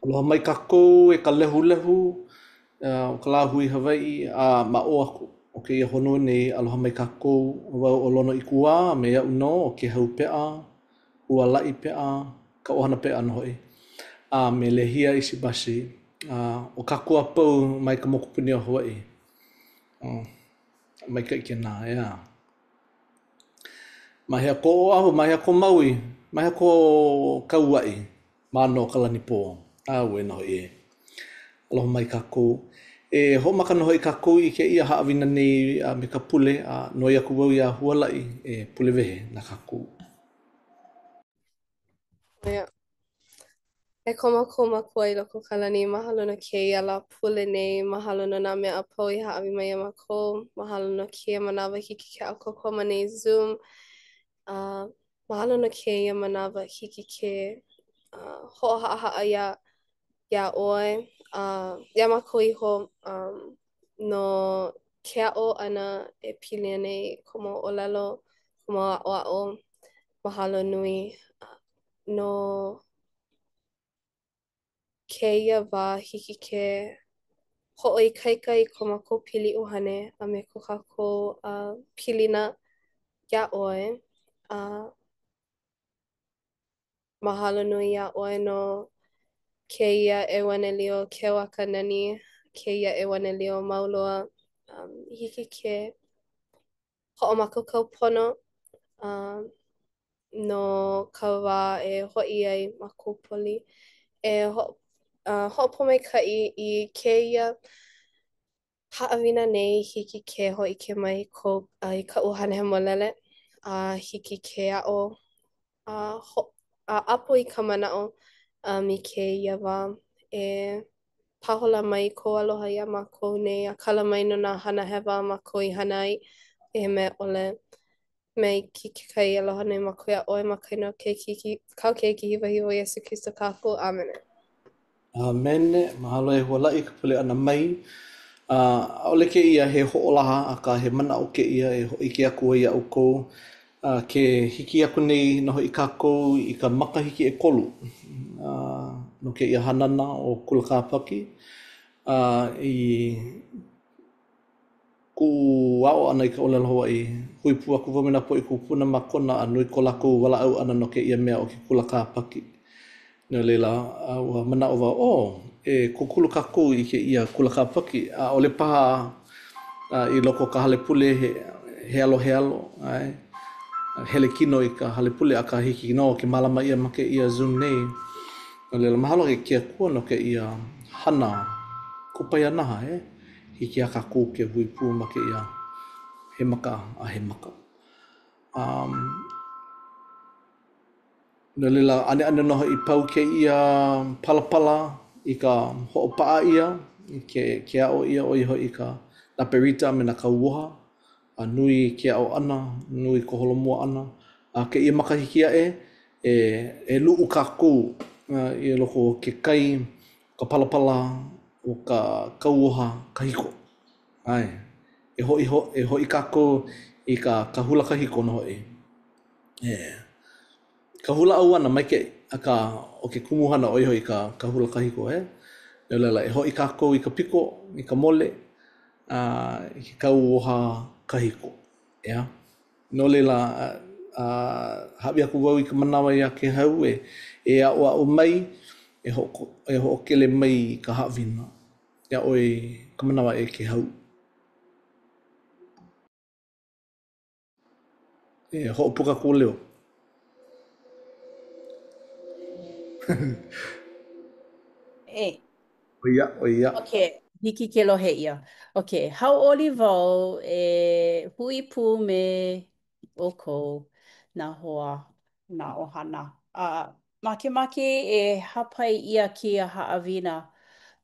Aloha mai kākou e ka lehulehu o ka lāhui Hawaiʻi a ma ʻō aku o kēia honua nei. Aloha mai kākou. ʻO wau ʻo Lonoikuā a me iaʻu nō ʻo Kēhau Peʻa, Hualaʻi Peʻa, ka ʻohana Peʻa nō hoʻi, a me Lehia Ishibashi. A ʻo kākou a pau mai ka mokupuni o Hawaiʻi. Oh, maikaʻi kēnā, ʻeā. Ma hea kō Oʻahu, ma hea kō Maui, ma hea kō Kauaʻi, Mānoakalani-pō. Auē nō hoʻi ē. Aloha mai kākou. E hoʻomaka nō hoʻi kākou i kēia haʻawina nei a me ka pule, a noi aku wau iā Hualaʻi e pule wehe na kākou. Yeah. E ko mākou Makua i loko o ka lani, mahalo no kēia lā pule nei, mahalo no nā mea a pau i hāʻawi mai iā mākou, mahalo no kēia manawa hiki ke aʻo kākou ma nei Zoom, a uh, mahalo no kēia manawa hiki ke uh, hoʻohaʻahaʻa iā, iā ʻoe, a uh, iā mākou iho um, no ke aʻo ʻana e pili ana i kou mau ʻōlelo, kou mau aʻoaʻo. Mahalo nui no kēia wā hiki ke hoʻoikaika i ko mākou pili ʻuhane a me ko kākou uh, pilina iā ʻoe. A uh, mahalo nui iā ʻoe no kēia ʻeuanelio keu a ka nani, kēia ʻeuanelio mau loa. Um, hiki ke hoʻomākaukau pono um, no ka wā e hoʻi ai ma kou poli. E ho uh, hoʻopōmaikaʻi i kēia haʻawina nei hiki ke hōʻike mai kou, uh, i ka ʻUhane Hemolele a hiki ke aʻo a, ho a ʻapo i ka manaʻo um, i kēia wā e pāhola mai kou aloha iā mākou nei a kala mai no nā hana hewa a mākou i hana ai he mea ʻole. Mea i ke kai aloha nui mākou iā ʻoe ma ka inoa o ke keiki, kāu keiki hiwahiwa ʻo Iesū Kristo kākou. ʻĀmene. ʻĀmene. Mahalo e Hualaʻi i ka pule ʻana mai. A ʻaʻole kēia he hoʻolaha, akā he manaʻo kēia e hōʻike aku ai iā ʻoukou a ke hiki aku nei nō hoʻi kākou i ka makahiki ʻekolu no kēia hanana ʻo Kula Kāpaki a i kuʻu aʻo ʻana i ka ʻōlelo Hawaiʻi, hui pū aku wau me nā poʻe kūpuna ma Kona a nui ko lākou walaʻau ʻana no kēia mea ʻo ke kula kāpaki. No laila, ua manaʻo wau, oh, e kūkulu kākou i kēia kula kāpaki, ʻaʻole paha i loko o ka hale pule he, he alo he alo, ʻae, hele kino i ka hale pule, akā hiki nō ke mālama ʻia ma kēia Zoom nei. No laila, mahalo i ke Akua no kēia hana kupaianaha, e. Hiki iā kākou ke hui pū ma kēia he maka a he maka. Um, No laila, ʻaneʻane nō hoʻi pau kēia palapala i ka hoʻopaʻa ʻia, i ke, ke aʻo ʻia ʻo ia hoʻi ka nā berita a me nā kauoha, a nui ke aʻo ʻana, nui ka holomua ʻana. A kēia makahiki aʻe, e, e luʻu kākou i loko o ke kai, ka palapala o ka kauoha kahiko. ʻAe, e hoʻi ho, e hoʻi kākou i ka, ka hula kahiko nō hoʻi. E. Ka hula ʻauana maikaʻi, akā ʻo ke kumuhana ʻo ia hoʻi ka ka hula kahiko, e. No laila, e hoʻi kākou i ka piko, i ka mole, a i ke kauoha kahiko, ʻeā. No laila, a hāʻawi aku wau i ka manawa iā Kēhau e e aʻoaʻo mai, e hoʻoko e hoʻokele mai i ka haʻawina. Iā ʻoe ka manawa e Kēhau. E hoʻopuka kou leo. E. ʻO ia, ʻo ia. Okay, hiki ke lohe ʻia. Okay, hauʻoli wau e hui pū me ʻoukou, nā hoa, nā ʻohana. A makemake e hāpai ʻia kēia haʻawina.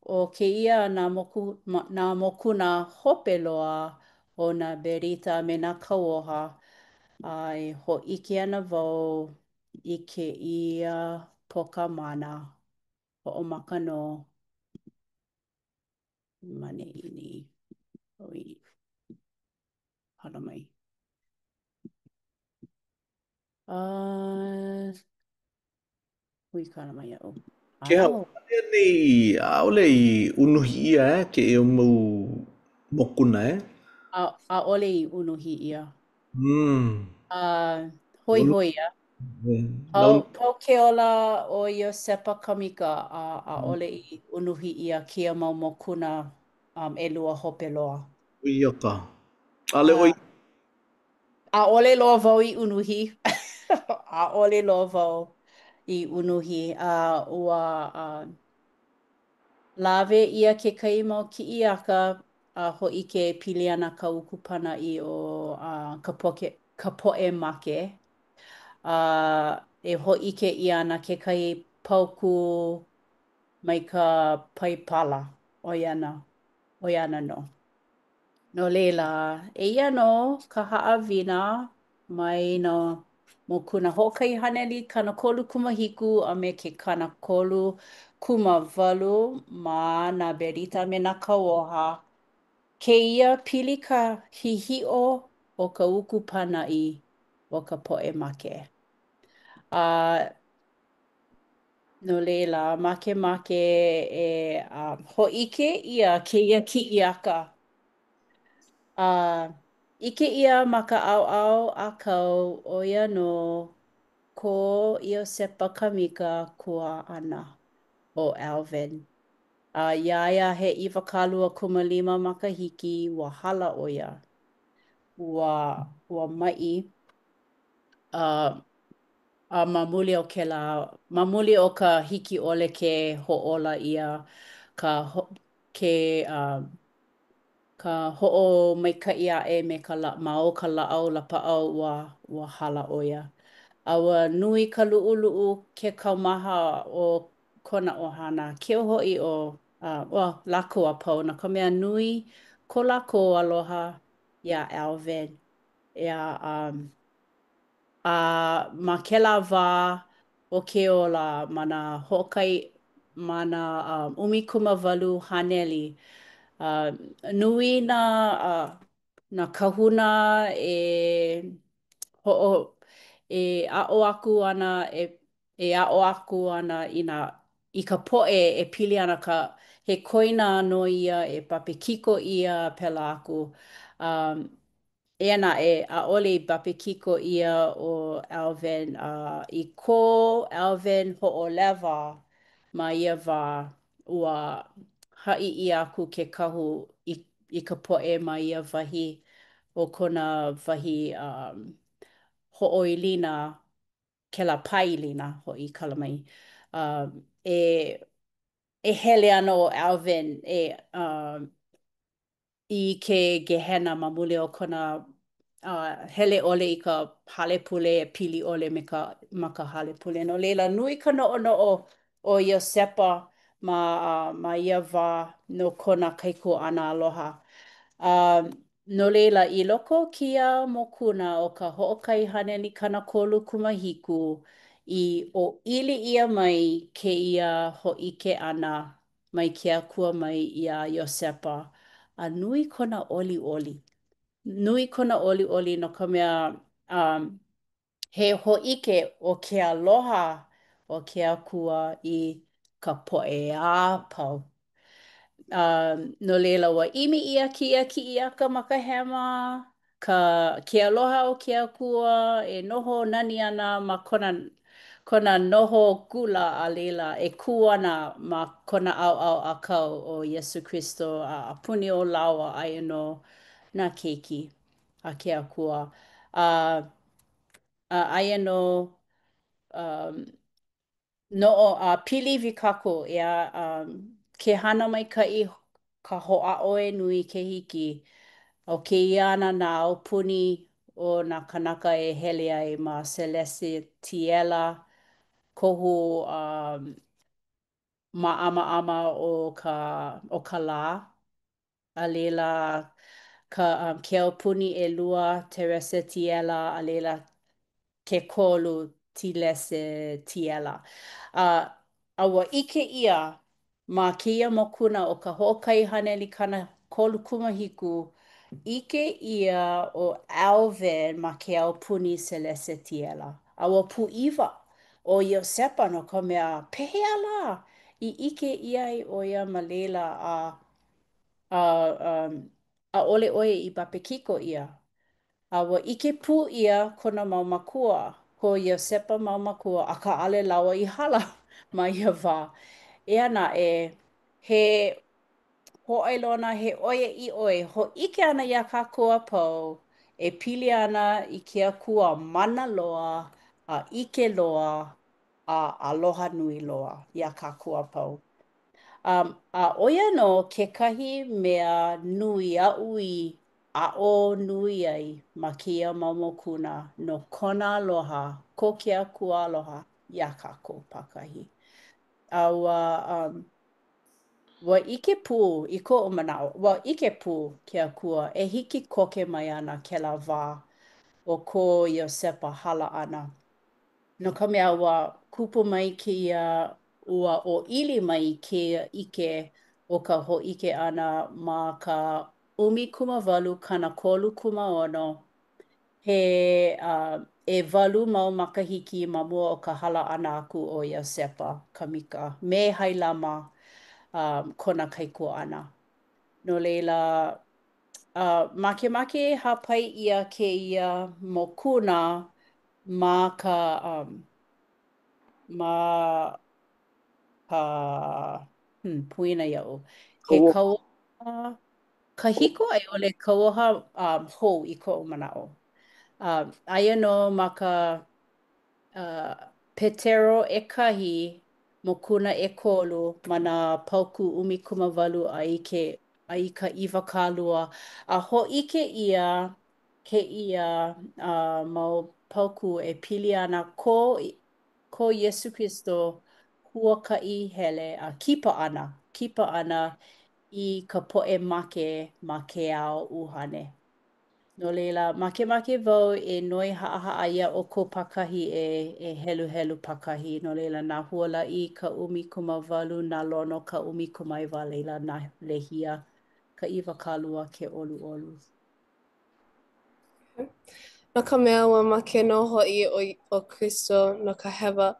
ʻO kēia nā moku, nā mokuna hope loa o nā berita me nā kauoha, a e hōʻike ana wau i kēia poka mana hoʻomaka nō ma neʻi nei. ʻOi, hala mai. Uh, hui kala mai iaʻu. Ke Mana hau nei, ʻaʻole i unuhi ʻia eh, kēia mau mokuna eh? ʻAʻole i unuhi ʻia. Hmm. A hoihoi ia. Lau Pau, pau ke ola o Iosepa Kamika a ʻaʻole i unuhi ʻia kēia mau mokuna ʻelua hope loa. ia ka. ʻAʻole ʻoi A ʻaʻole loa wau i unuhi. ʻAʻole loa wau i unuhi. A ua lawe ʻia kekahi mau kiʻi aka a hōʻike e pili ana ka uku pānaʻi o ka poke, ka poʻe make. A e hōʻike ʻia ana kekahi paukū mai ka Paipala, ʻo ia ana, ʻo ia ana nō. No laila, eia nō ka haʻawina mai nā mokuna 133 a me ke 38 ma nā berita a me nā kauoha. Kēia pili ka hihiʻo o ka uku pānaʻi o ka poʻe make. A no laila, makemake e hōʻike ʻia kēia kiʻi aka A ʻike ʻia ma ka ʻaoʻao ʻākau, ʻo ia nō ko Iosepa Kamika kuaʻana, ʻo Alvin. A iā ia he 25 makahiki, ua hala ʻo ia. Ua, ua maʻi, a, a ma muli o kēlā, ma muli o ka hiki ʻole ke hoʻōla ʻia ka, ke, ka hoʻomaikaʻi aʻe me ka lā ma o ka lāʻau lapaʻau ua ua hala ʻo ia. A ua nui ka luʻuluʻu ke kaumaha o kona ʻohana, keu hoʻi ʻo uh, lākou a pau no ka mea nui ko lākou aloha iā Alvin. ʻEā, um, A ma kēlā wā o ke ola ma nā hoʻokahi ma nā 18 haneli, nui nā nā kahuna e hoʻo e aʻo aku ana e e aʻo aku ana i nā i ka poʻe e pili ana ka he koina nō ia e papekiko ʻia pēlā aku. Um, Eia naʻe, ʻaʻole i papekiko ʻia ʻo Alvin a i ko Alvin hoʻolewa ma ia wā, ua haʻi ʻia aku ke kahu i, i ka poʻe ma ia wahi o kona wahi um, hoʻoilina, kēlā paeilina hoʻi kala mai, um, e, e hele ana ʻo Alvin e um, i ke Gehena ma muli o kona uh, hele ʻole i ka hale pule e pili ʻole me ka, ma ka hale pule. No laila, nui ka noʻonoʻo o Iosepa ma, uh, ma ia wā no kona kaikuaʻana aloha. Uh, no laila, i loko o kēia mokuna o ka 137, i ʻōʻili ʻia mai kēia hōʻike ʻana mai ke Akua mai iā Iosepa, a nui kona ʻoliʻoli. Nui kona ʻoliʻoli no ka mea, um, he hōʻike o ke aloha o ke Akua i ka poʻe a pau. Um, no laila, ua ʻimi ʻia kēia kiʻi aka ma ka hema, ka, ke aloha o ke Akua e noho nani ana ma kona, kona noho gula a laila e kū ana ma kona ʻaoʻao ʻākau ʻo Iesū Kristo a a puni o lāua aia nō nā keiki a ke Akua. A, a aia nō um, Noʻo a piliwi kākou, ʻeā, um, ke hana maikaʻi ka hoʻāʻo e nui ke hiki, ʻo kēia ana nā aupuni o nā kānaka e hele ai ma Selesetiela, kohu um, māʻamaʻama o ka, o ka lā. A laila, ka, um, ke aupuni ʻelua, Teresetiela, a laila, ke kolu, Tilesetiela. A, a ua ʻike ʻia ma kēia mokuna o ka 137, ʻike ʻia ʻo Alvin ma ke aupuni Selesetiela. A ua pūʻiwa. ʻo Iosepa no ka mea, pehea lā i ʻike ʻia ai ʻo ia ma laila a a um, ʻaʻole ʻo ia i bapekiko ʻia. A ua ʻike pū ʻia kona mau mākua, ko Iosepa mau mākua, akā ʻaʻole lāua i hala ma ia wā. Eia naʻe, he hōʻailona, he ʻoiaʻiʻo e hōʻike ana iā kākou a pau e pili ana i ke Akua mana loa a ʻike loa a aloha nui loa iā kākou a pau. Um, a ʻo ia nō kekahi mea nui aʻu i aʻo nui ai ma kēia mau mokuna no kona aloha, ko ke Akua aloha iā kākou pākahi. A ua um, Ua ʻike pū, i koʻu manaʻo, ua ʻike pū ke Akua e hiki koke mai ana kēlā wā o ko Iosepa hala ʻana. No ka mea, ua kupu mai kēia, ua ʻōʻili mai kēia ʻike o ka hōʻike ʻana ma ka 18 36 He ʻewalu mau makahiki ma mua o ka hala ʻana aku o Iosepa Kamika me Hailama kona kaikuaʻana. No laila, makemake e hāpai ʻia kēia mokuna ma ka ma ka hmm, poina iaʻu. He kauoha kahiko a i ʻole kauoha um, hou i koʻu manaʻo. Um, aia nō ma ka uh, Petero ʻekahi mokuna ʻekolu ma nā paukū 18 a i ke a i ka 20, a hōʻike ʻia kēia uh, mau paukū e pili ana ko ko Iesū Kristo huakaʻi hele a kipa ʻana, kipa ʻana i ka poʻe make ma ke ao ʻuhane. No laila, makemake wau e noi haʻahaʻa iā ʻoukou pākahi e e heluhelu pākahi. No laila, nā Hualaʻi ka 18, nā Lono ka 19, a laila nā Lehia ka 20 ke ʻoluʻolu. No ka mea, ua make nō hoʻi ʻo Kristo no ka hewa,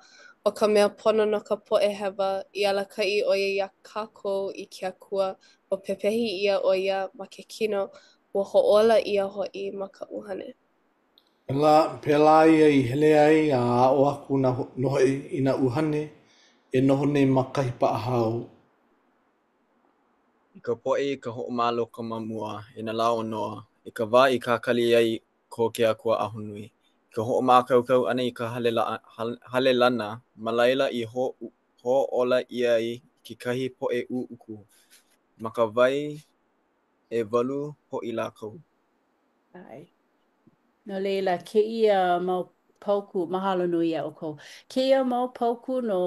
ʻo ka mea pono no ka poʻe hewa, i alakaʻi ʻo ia iā kākou i ke Akua, ua pepehi ʻia ʻo ia ma ke kino, ua hoʻōla ʻia hoʻi ma ka ʻUhane. Pēlā, pēlā ia i hele ai a aʻo aku nā, nō hoʻi i nā ʻuhane e noho nei ma kahi paʻahao. I ka poʻe i ka hoʻomaloka ma mua, i nā lā o Noa, i ka wā i kakali ai ko ke Akua ahonui, i ka hoʻomākaukau ʻana i ka hale lana, ma laila i hoʻōla ʻia ai kekahi poʻe ʻuʻuku, ma ka wai, ʻewalu hoʻi lākou. ʻAe. No laila, kēia mau paukū, mahalo nui iā ʻoukou. Kēia mau paukū nō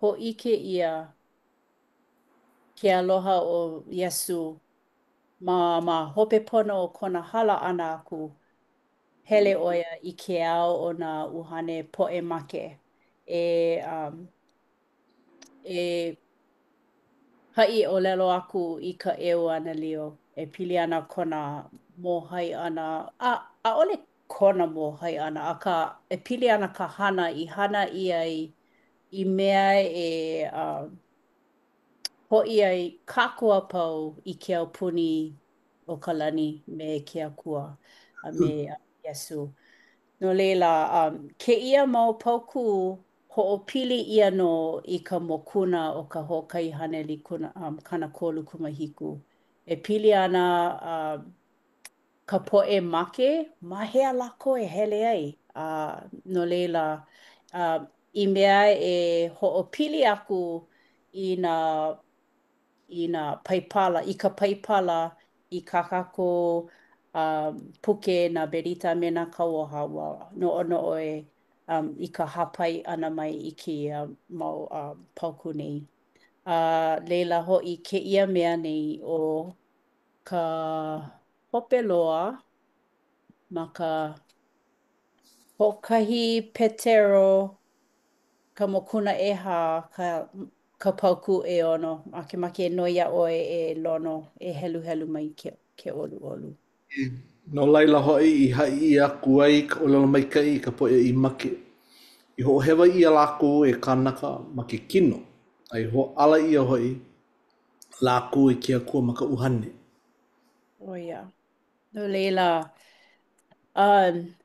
hōʻike ʻia ke aloha o Iesū ma ma hope pono o kona hala ʻana aku, hele ʻo ia i ke ao o nā ʻuhane poʻe make e um, e haʻi ʻōlelo aku i ka ʻeuanelio e pili ana kona mōhai ʻana, a ʻaʻole kona mōhai ʻana, akā e pili ana ka hana i hana ʻia ai i mea e um, hoʻi ai kākou a pau i ke aupuni o ka lani me ke Akua a me Iesū. No laila, um, kēia mau paukū hoʻopili ʻia nō i ka mokuna o ka hoʻokahi haneli kuna, um, 37 e pili ana um, ka poʻe make, ma hea lākou e hele ai? A no laila, a, i mea e hoʻopili aku i nā i nā Paipala, i ka Paipala i kā kākou um, puke nā berita me nā kauoha, ua noʻonoʻo e um, i ka hāpai ʻana mai i kēia mau um, paukū nei. A laila hoʻi kēia mea nei ʻo ka hope loa ma ka hoʻokahi Petero, ka mokuna ʻehā, ka, ka paukū ʻeono. Makemake e noi iā ʻoe e Lono e heluhelu mai ke, ke ʻoluʻolu. No laila hoʻi i haʻi ʻia aku ai ka ʻōlelo maikaʻi i ka poʻe i make. I hoʻohewa ʻia lākou e kānaka ma ke kino, a i hoʻāla ʻia hoʻi lākou e ke Akua ma ka ʻUhane. ʻO ia. No laila, um,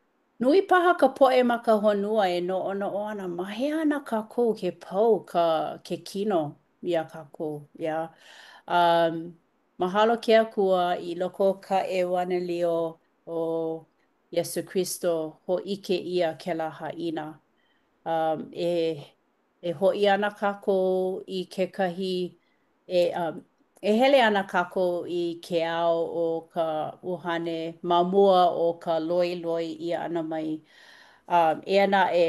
nui paha ka poʻe ma ka honua e noʻonoʻo ana, ma hea ana kākou ke pau ka ke kino iā kākou, yeah? Um, mahalo ke Akua i loko o ka ʻEuanelio o Iesū Kristo, hōʻike ʻia kēlā haʻina. Um, e E hoʻi ana kākou i kekahi, e, um, e hele ana kākou i ke ao o ka ʻuhane ma mua o ka loiloi ʻia ʻana mai. Um, eia naʻe,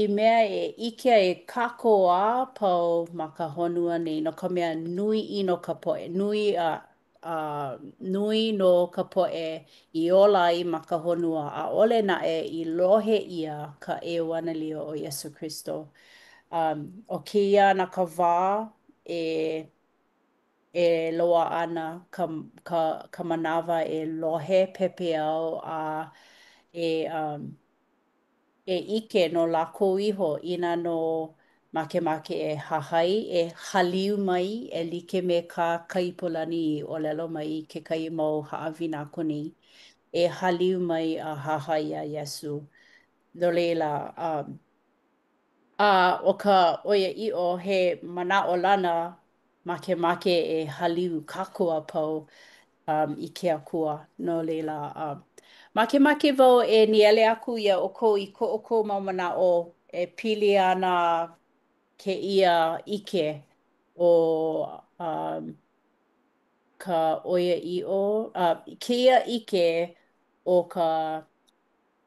i mea e ʻike ai kākou a pau ma ka honua nei, no ka mea, nui ʻino ka poʻe, nui a a nui nō ka poʻe i ola ai ma ka honua, ʻaʻole naʻe i lohe ʻia ka ʻEuanelio o Iesū Kristo. Um, ʻo kēia ana ka wā e e loaʻa ana ka, ka, ka manawa e lohe pepeiao a e um, e ʻike no lākou iho inā nō makemake e hahai, e hāliu mai e like me kā Kaipolani i ʻōlelo mai i kekahi mau haʻawina aku nei, e hāliu mai a hahai iā Iesū. No laila, um, a ʻo ka ʻoiaʻiʻo, he manaʻolana makemake e hāliu kākou a pau um, i ke Akua. No laila, um, makemake wau e nīele aku iā ʻoukou i ko ʻoukou mau manaʻo e pili ana kēia ʻike o um, ka ʻoiaʻiʻo, uh, kēia ʻike o ka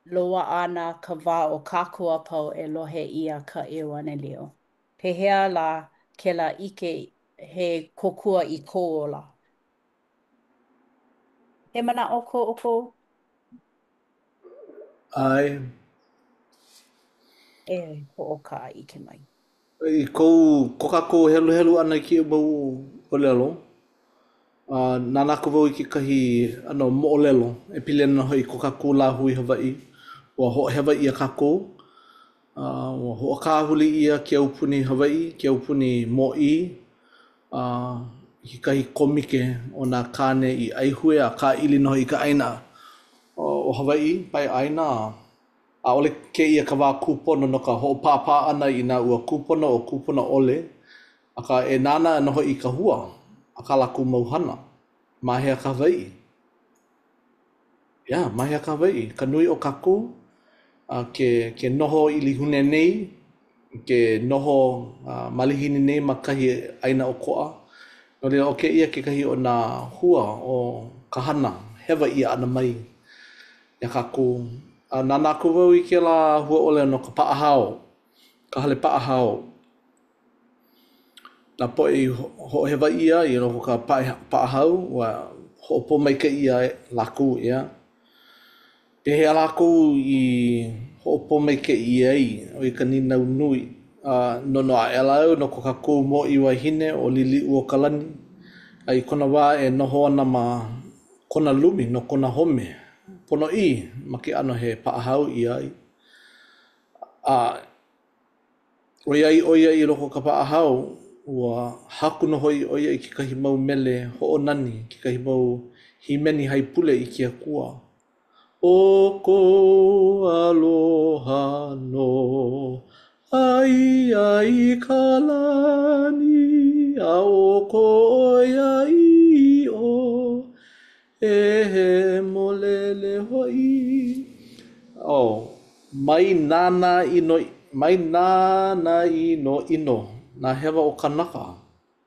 loaʻa ana ka wā o kākou a pau e lohe ʻia ka ʻEuanelio. Pehea lā kēlā ʻike he kōkua i kou ola? He manaʻo ko ʻoukou? ʻAe. E hoʻokaʻaʻike mai. I kou, ko kākou heluhelu ʻana i kēia mau ʻōlelo, a nānā aku wau i kekahi ʻano moʻolelo e pili ana hoʻi i ko kākou lāhui Hawaiʻi. Ua hoʻohewa ʻia kākou, a ua hoʻokāhuli ʻia ke aupuni Hawaiʻi, ke aupuni mōʻī, a i kekahi kōmike o nā kāne i ʻaihue a kāʻili nō hoʻi i ka ʻāina o Hawaiʻi, pae ʻāina, a ʻaʻole kēia ka wā kūpono no ka hoʻopāpā ʻana inā ua kūpono o kūpono ʻole, akā e nānā nō hoʻi i ka hua a kā lākou mau hana. Ma hea ka Hawaiʻi? Yeah, ma hea ka Hawaiʻi? Ka nui o kākou a ke, ke noho ʻilihune nei, ke noho uh, malihini nei ma kahi ʻāina ʻokoʻa. No laila, ʻo kēia kekahi o nā hua o ka hana hewa ʻia ʻana mai iā kākou. A nānā aku wau i kēlā huaʻōlelo no ka paʻahao, ka hale paʻahao. Nā poʻe i hoʻohewa ʻia i loko o ka paʻahao, ua hoʻopōmaikaʻi ʻia lākou, ʻeā. Pehea lākou i hoʻopōmaikaʻi ʻia ai, ʻo ia ka nīnau nui. A noʻonoʻo aʻela au no ko kākou mōʻī wahine ʻo Liliʻuokalani, a i kona wā e noho ana ma kona lumi no kona home ponoʻī ma ke ʻano he paʻahao ia ai. A ʻOiai ʻo ia i loko o ka paʻahao, ua haku nō hoʻi ʻo ia i kekahi mau mele hoʻonani, kekahi mau hīmeni haipule i ke Akua. ʻO kou aloha nō, aia i ka lani, a ʻo kou ʻoiaʻiʻo, E hemolele hoʻi. Oh, mai nānā ʻino, mai nānā ʻinoʻino nā hewa o kānaka,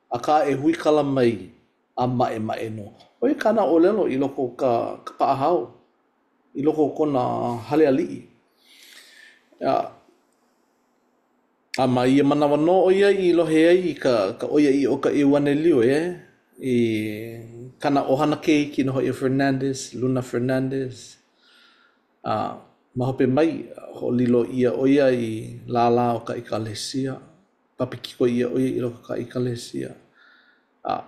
akā e huikala mai a maʻemaʻe nō. ʻO ia kāna ʻōlelo i loko o ka, ka paʻahao, i loko o kona hale aliʻi. A, A ma ia manawa nō ʻo ia i lohe ai i ka, ka ʻoiaʻiʻo o ka ʻEuanelio, ē, i kāna ʻohana keiki nō hoʻi ʻo Fernandez, Luna Fernandez. A ma hope mai, hoʻolilo ʻia ʻo ia i lālā o ka ʻekalesia. Papekiko ʻia ʻo ia i loko o ka ʻekalesia. A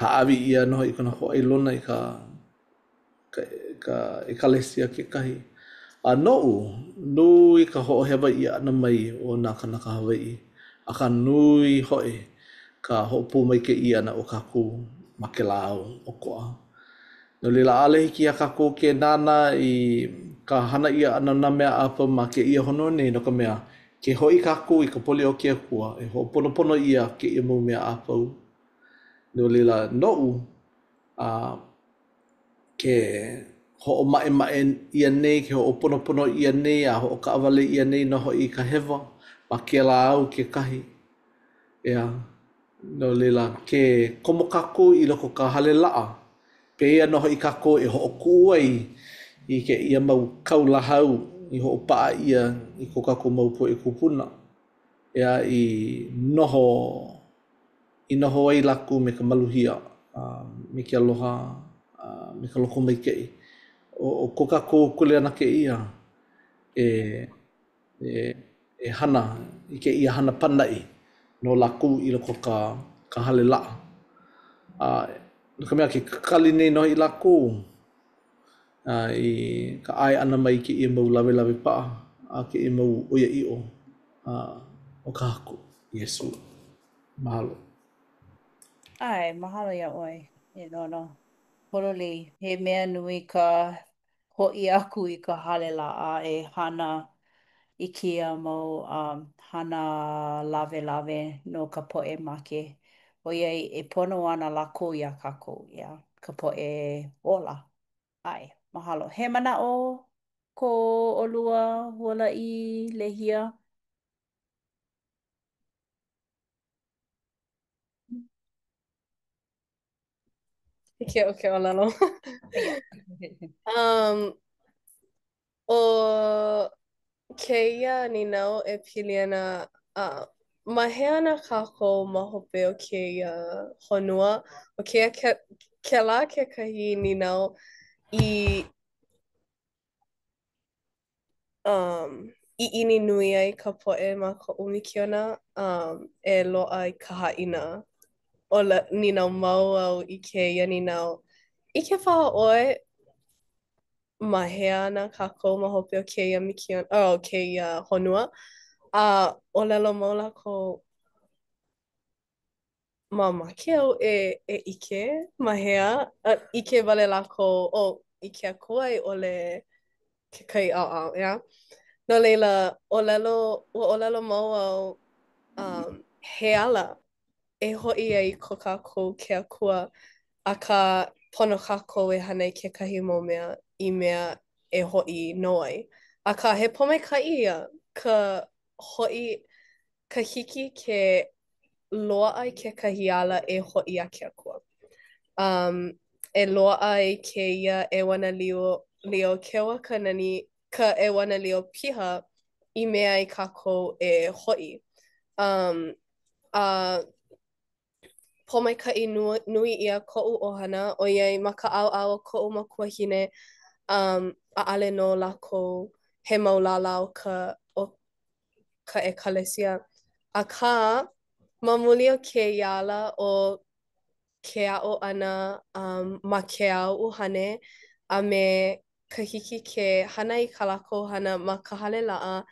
hāʻawi ʻia nō hoʻi kona hōʻailona i ka ka, ka ʻekalesia kekahi. A noʻu, nui ka hoʻohewa ʻia ʻana mai o nā kānaka Hawaiʻi, akā nui hoʻi ka hoʻopōmaikaʻi ʻia ʻana o kākou ma kēlā au ʻokoʻa. No laila, ʻaʻole hiki iā kākou ke nānā i ka hana ʻia ʻana o nā mea a pau ma kēia honua nei no ka mea, ke hoʻi kākou i ka poli o ke Akua, e hoʻoponopono ʻia kēia mau mea a pau. No laila, noʻu, a ke hoʻomaʻemaʻe ʻia nei, ke hoʻoponopono ʻia nei, a hoʻokaʻawale ʻia nei nō hoʻi ka hewa ma kēlā au kekahi. ʻEā, no laila, ke komo kākou i loko o ka hale laʻa, pēia nō hoʻi kākou e hoʻokuʻu ai i kēia mau kaula hau i hoʻopaʻa ʻia i ko kākou mau poʻe kūpuna, ʻeā, i noho i noho ai lākou me ka maluhia, a me ke aloha, a me ka lokomaikaʻi. ʻO ko kākou kuleana kēia e e e hana i kēia hana pānaʻi no lākou i loko o ka ka hale laʻa. A no ka mea, ke kakali nei nō hoʻi lākou a i ka ʻae ʻana mai i kēia mau lawelawe paʻa a kēia mau ʻoiaʻiʻo a o ka Haku Iesū. Mahalo. ʻAe, mahalo iā ʻoe, e Nono. Pololei, he mea nui ka hoʻi aku i ka hale laʻa e hana i kēia mau um, hana lawelawe no ka poʻe make, ʻoiai e pono ana lākou iā kākou, yeah, ka poʻe ola. ʻAe, mahalo. He manaʻo ko ʻolua, Hualaʻi, Lehia? Hiki iaʻu ke ʻōlelo. Yeah. Um, ʻo kēia nīnau e pili ana uh, ma hea ana kākou ma hope o kēia honua? ʻO kēia ke, kēlā kekahi nīnau i um, ʻiʻini nui ai ka poʻe ma koʻu mikiona um, e loaʻa i ka haʻina. ʻO nīnau mau au i kēia nīnau. ʻIke paha ʻoe ma hea ana kākou ma hope o kēia mikiona, oh, kēia honua? A ʻōlelo mau lākou, Mamake au e e ʻike ma hea, a ʻike wale lākou, oh, i ke Akua a i ʻole kekahi ʻaoʻao, ʻeā? No laila, ʻōlelo, ua ʻōlelo mau au, um, he ala e hoʻi ai ko kākou ke Akua, akā, pono kākou e hana i kekahi mau mea i mea e hoʻi nō ai. Akā, he pōmaikaʻi ia ka hoʻi, ka hiki ke loaʻa i kekahi ala e hoʻi iā ke Akua. Um, e loaʻa ai kēia ʻeuanelio lio keu a ka nani, ka ʻeuanelio piha i mea ai kākou e hoʻi. Um, a pōmaikaʻi nui ʻia koʻu ʻohana, ʻoiai ma ka ʻaoʻao o koʻu makuahine, um, ʻaʻale nō lākou he mau lālā o ka, o ka ʻekalesia. Akā, ma muli o kēia ala o ke aʻo ʻana um, ma ke ao ʻuhane a me ka hiki ke hana i kā lākou hana ma ka hale laʻa,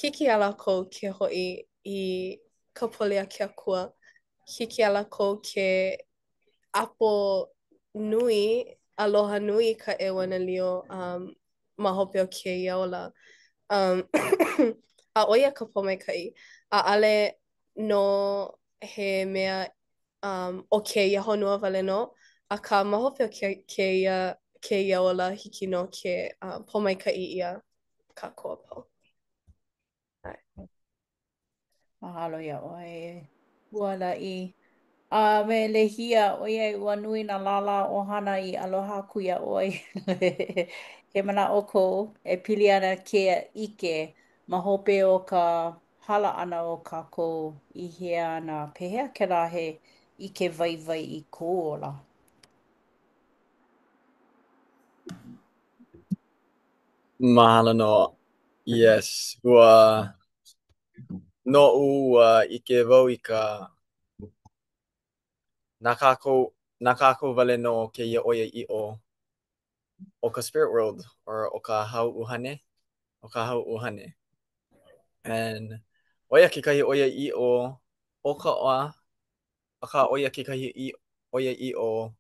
hiki iā lākou ke hoʻi i ka poli a ke Akua. Hiki iā lākou ke ʻapo nui, aloha nui i ka ʻeuanelio um, ma hope o kēia ola. Um, a ʻo ia ka pōmaikaʻi. ʻAʻole nō he mea um, o kēia honua wale nō, akā ma hope o kēia, kēia ola hiki nō ke uh, pōmaikaʻi ʻia kākou a pau. ʻAe. Mahalo iā ʻoe, Hualaʻi. A me Lehia, ʻoiai ua nui nā lālā ʻohana i aloha aku iā ʻoe. He manaʻo kou e pili ana kēia ʻike ma hope o ka hala ʻana o kākou i hea ana, pehea kēlā he ʻike waiwai i kou ola? Mahalo nō. Yes, ua noʻu ua ʻike wau i ka na kākou, na kākou wale nō kēia ʻoiaʻiʻo o ka spirit world or o ka hao ʻuhane. o ka hau ʻuhane. And ʻo ia kekahi ʻoiaʻiʻo ʻokoʻa, akā ʻo ia kekahi ʻoiaʻiʻo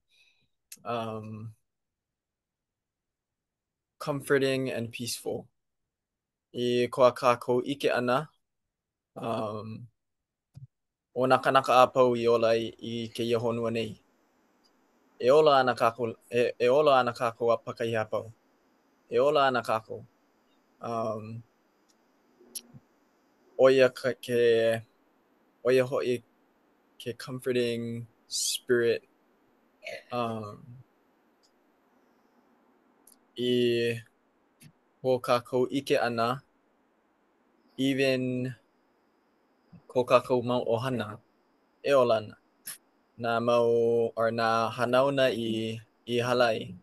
um, comforting and peaceful. I ko kākou ʻike ʻana, um, ʻo nā kānaka a pau i ola ai i kēia honua nei, e ola ana kākou, e, e ola ana kākou a pakahi a pau. E ola ana kākou. Um, ʻo ia ka, ke, ʻo ia hoʻi ke comforting spirit um, i ko kākou ʻike ʻana, even ko kākou mau ʻohana e ola ana, nā mau or nā hanauna i i hala ai.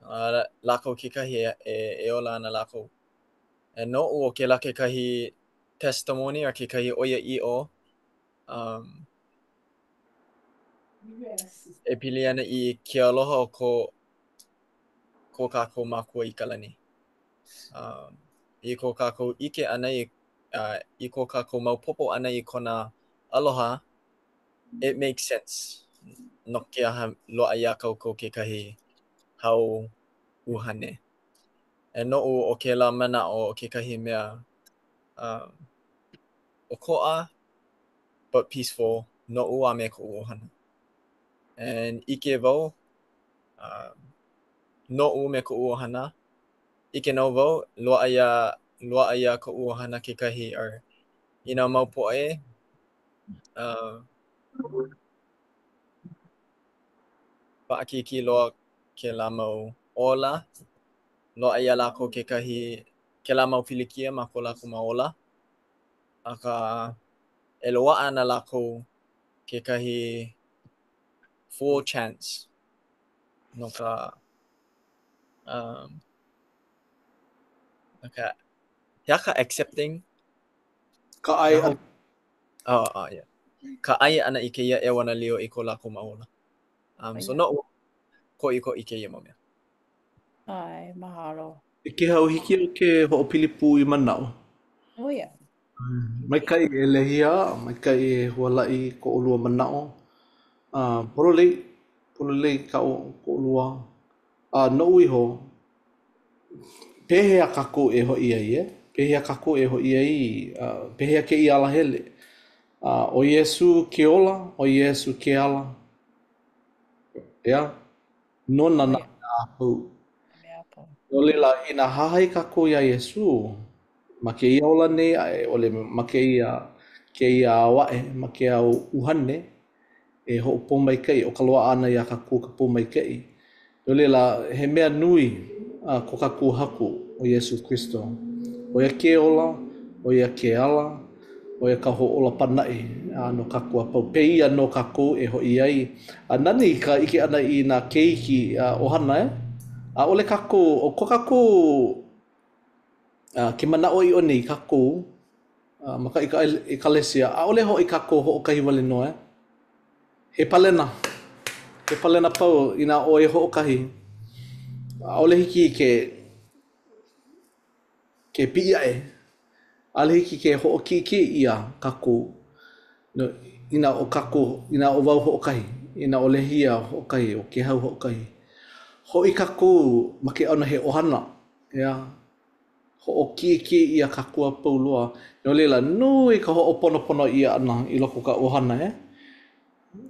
A lākou kekahi e, e ola ana lākou. E noʻu ʻo kēlā kekahi testimony or kekahi ʻoiaʻiʻo um, e pili ana i ke aloha o ko ko kākou Makua i ka lani. Um, I ko kākou ʻike ʻana i, uh, i ko kākou maopopo ʻana i kona aloha, it makes sense no ke aha loaʻa iā kākou kekahi hau ʻuhane. E noʻu ʻo kēlā manaʻo o kekahi mea um, ʻokoʻa but peaceful noʻu a me koʻu ʻohana. And ʻike wau uh, noʻu me koʻu ʻohana, ʻike nō wau, loaʻa iā, loaʻa iā koʻu ʻohana kekahi or i nā mau poʻe uh, paʻakikī loa kēlā mau ola, loaʻa iā lākou kekahi, kēlā mau pilikia ma ko lākou mau ola, akā e loaʻa ana lākou kekahi full chance no ka um, no ka he aha ka accepting? Ka ʻae ʻana. Oh, oh, yeah. Ka ʻae ʻana i kēia ʻeuanelio i ko lākou mau ola. Um, so noʻu, koʻikoʻi kēia mau mea. ʻAe, mahalo. E Kēhau, hiki iaʻu ke hoʻopili pū i manaʻo. Oh, yeah. Maikaʻi e Lehia, maikaʻi e Hualaʻi ko ʻolua manaʻo. A pololei, pololei kā ko ʻolua. A noʻu iho, pehea kākou e hoʻi ai, e? Pehea kākou e hoʻi ai, pehea kēia alahele? A ʻo Iesū ke ola, ʻo Iesū ke ala. ʻEā? Nona nā mea a pau. No laila, inā hahai kākou iā Iesū ma kēia ola nei a i ʻole ma kēia, kēia ao aʻe, ma ke ao ʻuhane, e hoʻopōmaikaʻi, ʻo ka loaʻa ʻana iā kākou ka pōmaikaʻi. No laila, he mea nui a ko kākou Haku ʻo Iesū Kristo. ʻO ia ke ola, ʻo ia ke ala, ʻo ia ka hoʻōla pānaʻi a no kākou a pau. Pēia nō kākou e hoʻi ai. A nani ka ʻike ʻana i nā keiki a ʻohana, e? ʻAʻole kākou, ʻo ko kākou, ke manaʻoʻiʻo nei kākou ma ka ʻekalesia, ʻaʻole hoʻi kākou hoʻokahi wale nō, e? He palena, he palena pau inā ʻoe hoʻokahi. ʻAʻole hiki ke ke piʻi aʻe, ʻaʻole hiki ke hoʻokiʻekiʻe ʻia kākou no inā ʻo kākou, inā ʻo wau hoʻokahi, inā ʻo Lehia hoʻokahi, ʻo Kēhau hoʻokahi. Hoʻi kākou ma ke ʻano he ʻohana, ʻeā? Hoʻokiʻekiʻe ʻia kākou a pau loa. No laila, nui ka hoʻoponopono ʻia ʻana i loko o ka ʻohana, e?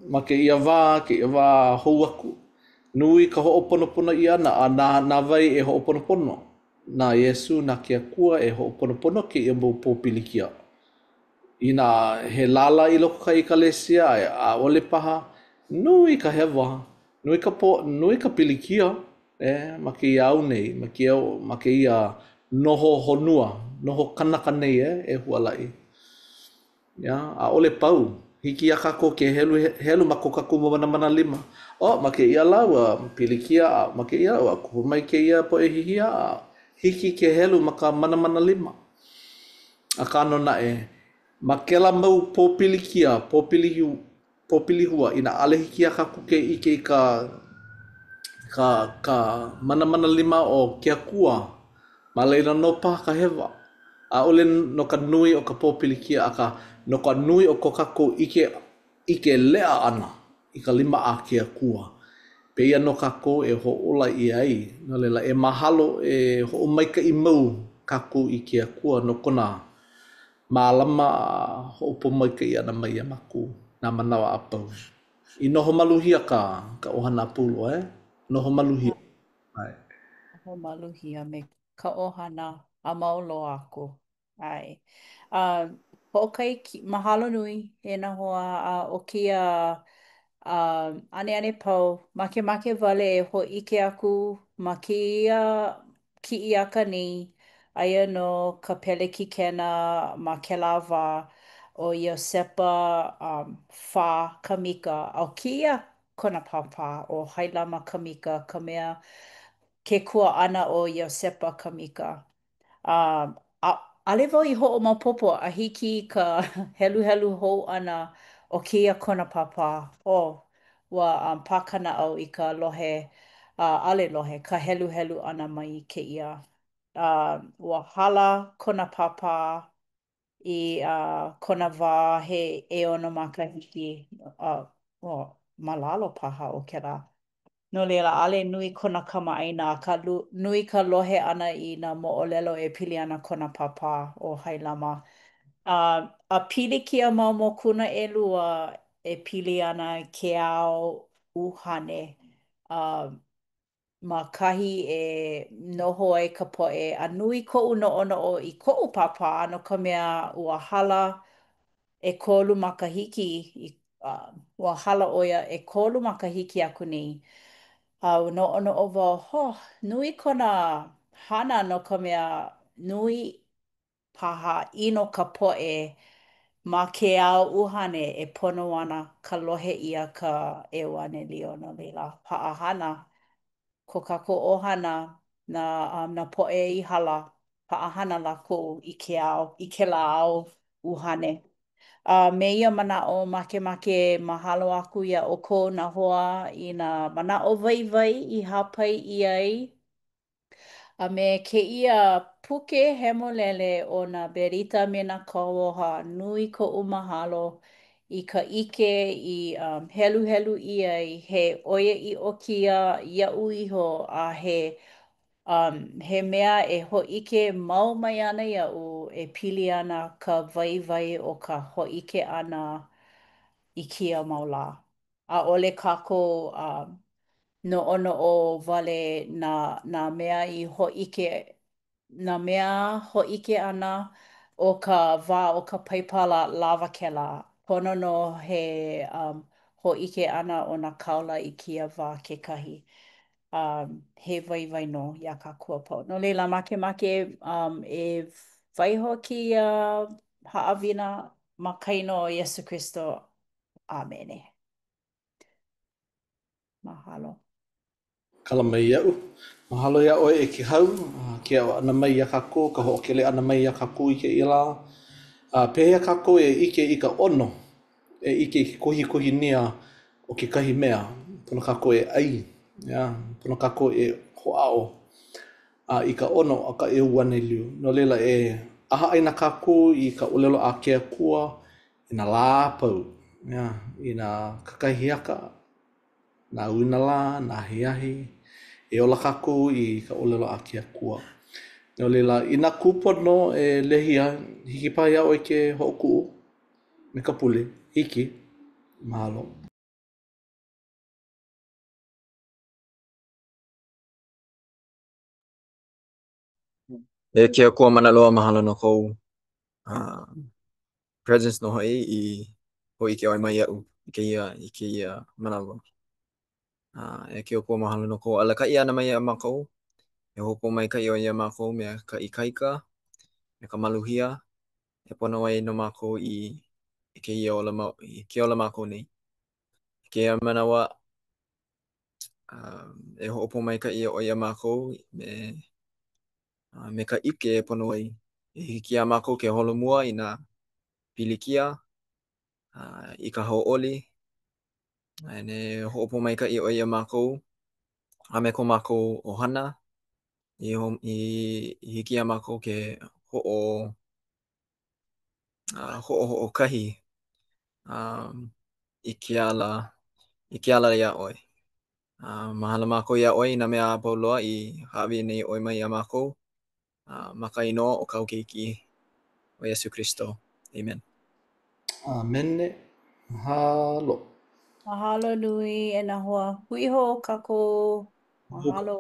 Ma kēia wā, kēia wā hou aku, nui ka hoʻoponopono ʻia ʻana a na, na wai e hoʻoponopono? Na Iesū, na ke Akua e hoʻoponopono kēia mau pōpilikia. Inā he lālā i loko ka ʻekalesia a ʻaʻole paha, nui ka hewa, nui ka pō, nui ka pilikia e, ma kēia au nei, ma kēia, ma kēia noho honua, noho kanaka nei e, e Hualaʻi. ʻEā, ʻaʻole pau. Hiki iā kākou ke helu, helu ma ko kākou mau manamana lima. Oh, ma kēia lā ua pilikia, a ma kēia ua kupu mai kēia poʻe hihia, a hiki ke helu ma ka manamana lima. Akā nō naʻe, ma kēlā mau pōpilikia, pōpilihu, pōpilihua, inā ʻaʻole hiki iā kākou ke ʻike i ka, ka, ka manamana lima o ke Akua. Ma laila nō paha ka hewa. ʻAʻole no ka nui o ka pōpilikia, akā, no ka nui o ko kākou ʻike ʻike leʻa ʻana i ka lima a ke Akua. Pēia nō kākou e hōʻola ʻia ai. No laila, e mahalo, e hoʻomaikaʻi mau kākou i ke Akua no kona mālama a hoʻopōmaikaʻi ʻana mai iā mākou nā manawa a pau. I noho maluhia ka ka ʻohana a pau loa, e? Noho maluhia. ʻAe. Noho maluhia me ka ʻohana a mau loa aku. ʻAe. A hoʻokahi, mahalo nui e nā hoa a ʻo kēia ʻaneʻane pau, makemake wale e hōʻike aku ma kēia kiʻiaka nei, aia nō ka pelekikena ma kēlā wā ʻo Iosepa um, Fā Kamika, a ʻo kēia kona pāpā ʻo Hailama Kamika ka mea ke kuaʻana o Iosepa Kamika. A ʻaʻole wau i hoʻomaopopo a hiki i ka heluhelu hou ʻana ʻo kēia kona pāpā. Oh, ua um, pā ka naʻau i ka lohe, a ʻaʻole lohe, ka heluhelu ʻana mai i kēia. Uh, ua hala kona pāpā i uh, kona wā he ʻeono makahiki, uh, oh, ma lalo paha o kēlā. No laila, ʻaʻole nui kona kamaʻāina, akā nui ka lohe ʻana i nā moʻolelo e pili ana kona pāpā ʻo Hailama. A, a pili kēia mau mokuna ʻelua e pili ana ke ao ʻuhane a ma kahi e noho ai ka poʻe. A nui koʻu noʻonoʻo i koʻu pāpā no ka mea ua hala ʻekolu makahiki i ua hala ʻo ia ʻekolu makahiki aku nei. A ua noʻonoʻo wau, ho, nui kona hana no ka mea nui paha ʻino ka poʻe ma ke ao ʻuhane e pono ana ka lohe ʻia ka ʻeuanelio no laila paʻahana ko kākou ʻohana nā, um, nā poʻe i hala paʻahana lākou i ke ao, i kēlā ao ʻuhane. A me ia manaʻo, makemake mahalo aku iā ʻoukou nā hoa i nā manaʻo waiwai i hāpai ʻia ai a me kēia puke hemolele o nā berita me nā kauoha. Nui koʻu mahalo i ka ʻike i um, heluhelu ʻia ai he ʻoiaʻiʻo kēia iaʻu iho a he Um, he mea e hōʻike mau mai ana iaʻu e pili ana ka waiwai o ka hōʻike ʻana i kēia mau lā. ʻAʻole kākou um, noʻonoʻo wale nā, nā mea i hōʻike, nā mea hōʻike ʻana o ka wā o ka Paipala lawa kēlā. Pono nō he um, hōʻike ʻana o nā kāula i kēia wā kekahi. um, he waiwai nō iā kākou a pau. No laila, makemake um, e waiho kēia haʻawina ma ka inoa o Iesu Kristo. ʻĀmene. Mahalo. Kala mai iaʻu. Mahalo iā ʻoe e Kēhau, ke aʻo ʻana mai iā kākou, ka hoʻokele ʻana mai iā kākou i kēia lā. A pehea kākou e ʻike i ka ʻono e ʻike i ke kuhikuhinia o kekahi mea, pono kākou e ʻai, ʻeā, pono kākou e hoʻāʻo a i ka ʻono o ka ʻeuanelio. No laila, e ʻahaʻaina kākou i ka ʻōlelo a ke Akua i nā lā a pau, ʻeā, i nā kakahiaka, nā ʻauinalā, nā ahiahi, e ola kākou i ka ʻōlelo a ke Akua. No laila, inā kūpono e Lehia, hiki paha iā ʻoe ke hoʻokuʻu me ka pule, hiki. Mahalo. E ke Akua mana loa, mahalo no kou uh, presence nō hoʻi i hōʻike ʻoe mai iaʻu i kēia, i kēia manawa. Uh, e ke Akua mahalo no kou alakaʻi ʻana mai iā mākou. E hoʻopōmaikaʻi ʻoe iā mākou me ka ikaika, me ka maluhia, e pono ai no mākou i, i kēia ola mau, i ke ola mākou nei. I kēia manawa, um, e hoʻopōmaikaʻi ʻoe iā mākou me, uh, me ka ʻike e pono ai. E hiki iā mākou ke holomua i nā pilikia, uh, i ka hauʻoli, and e hoʻopōmaikaʻi ʻoe iā mākou a me ko mākou ʻohana. I, i, i hiki iā mākou ke hoʻo hoʻohoʻokahi um, i ke ala, i ke ala iā ʻoe. Uh, mahalo mākou iā ʻoe i nā mea a pau loa i hāʻawi nei ʻoe mai iā mākou. Uh, ma ka inoa o kāu keiki, ʻo Iesū Kristo. Amen. ʻĀmene. Mahalo. Mahalo nui e nā hoa. Hui hou kākou. Mahalo.